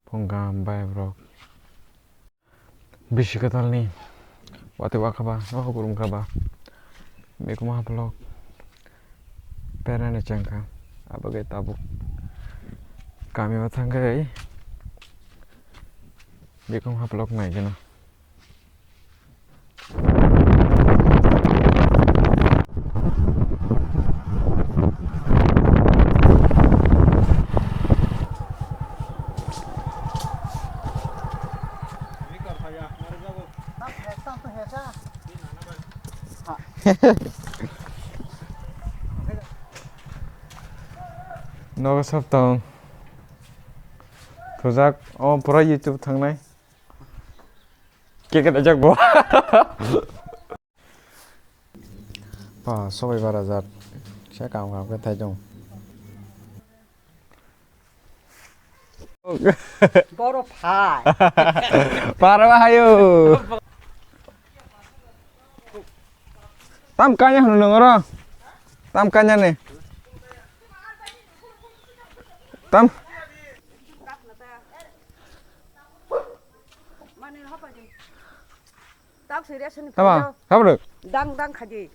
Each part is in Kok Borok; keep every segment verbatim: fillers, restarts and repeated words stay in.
Phungkha bai borok. Bisi kwtalni watwi wakhaba, o kurum khaba. Bikuma hapulok perani chengkha. Abagwi tabuk kamio thangkhe bikuma hapulok naigwna. Nogo sab tong. Thujak, o pura YouTube thangnai. Cake rajak bo. Pa, sobai bara jat. Se kam kam khe thai dong. Boro phai. Para ba hayo. Tam kanya hunu nongoro. Tam kanya ne. Tam. Tama, habro. Dang dang khaji.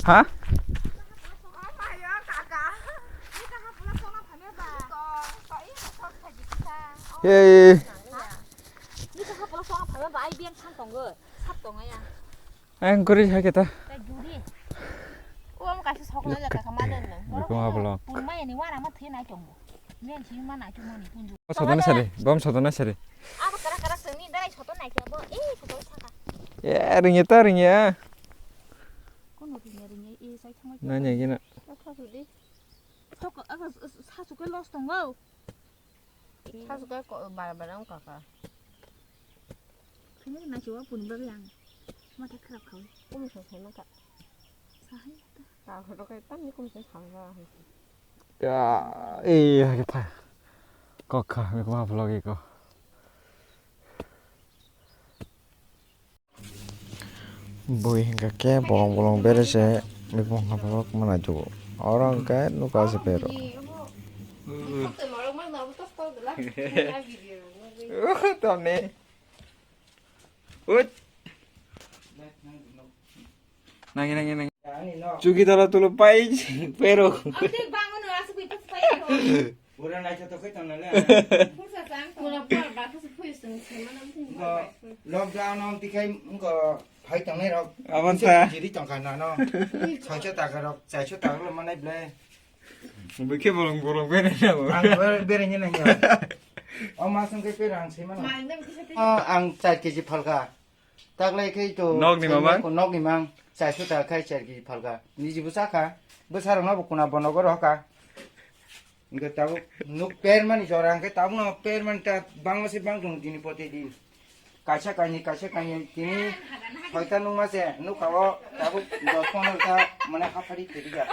Ha? Hey. Ang guri hai kita. Bikung apa lo? Bom sodona sari, bom sodona sari. Ya, ringya ta ringya. Nanya gina. Sasu kai ko bara bara wng kaka. Khaina na chuwa pun bagwi ang matha kharap khawi. Kum sa sai mata. Sahai ta. Ta khoto kai tamni kum sa khang ba hai. Ya, eh, hai ta. Kok kha, mi kuma vlog iko. Bui hingka khe bolong bolong bere se mipung hapang mana jugo. Oro hingke nuka se pero. Tamni. Ut. Nangi, nangi, nangi. Chuki tolo tolo pai pero. Pura naithotok khe tongna le. Lockdown no tikhai wngkha phai tongnai rok. Abon sa. Jiri tongkha na no. Saicho taka rok, chaicho taka rok manai ble. Bikhe bolong bolong bere na bo. Ang ber-, berengye nangya. O mas wngkhe pera ang sima no. Ang char kg phalkha. Taklai khe to nokni mamang? Nokni mang, chaiso ta khai char kg phalka. Niji bo chakha. Bwsarok no bo kuna bono goro hoka. Hingke tabuk nuk permani jora hingke tabuk no permani ta bangma se bang tongo tini poti din. Kaisa kaini, kaisa kaini tini soita nungma se nukha o tabuk dos pondro ta mane haphari phirika.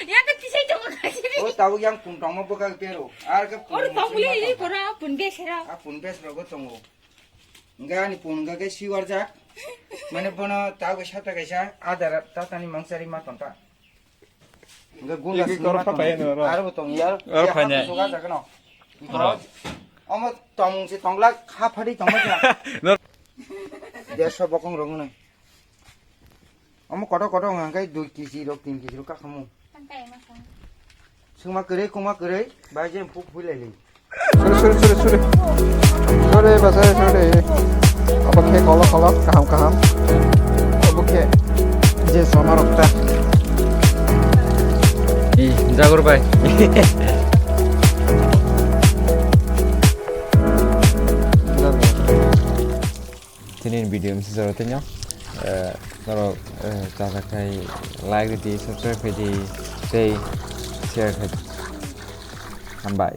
Yang ke tisai tongo kaisa ni. O tabuk yang pung tongma bwkha pero. Ar ke pung. Or tongmuli ini kora pun besera. A pun bes rogo tongo. Hingke ani phone hingke khe siwarjak. Mane bono ta bai sata kaisa adar tatani mangchari ma tonta. Hingke gunda. Iki sini korok ma tongo. Aro bo tong yar. Aro ya phai nai. Suga jagano. Oro. Omo tongmung se tonglak ha phari tongma kha. Nor- Derso bokong rong nai. Omo kotor kotor wngkha khe dui kg rok, tin kg rok kakhamu. Sungma kwrwi, kungma kwrwi, bai je puk phui lai li. Sorry, sorry, sorry, sorry. Sorry, ba, sorry, sorry. Abo khe kolok, kolok, kaham, kaham. Abo khe je soma rok ta. Ee, jagur bai. Tini video misi jora tanya. Eh, norok, eh, chajak khai like ridi, subscribe ridi, tei share khai. Hambai.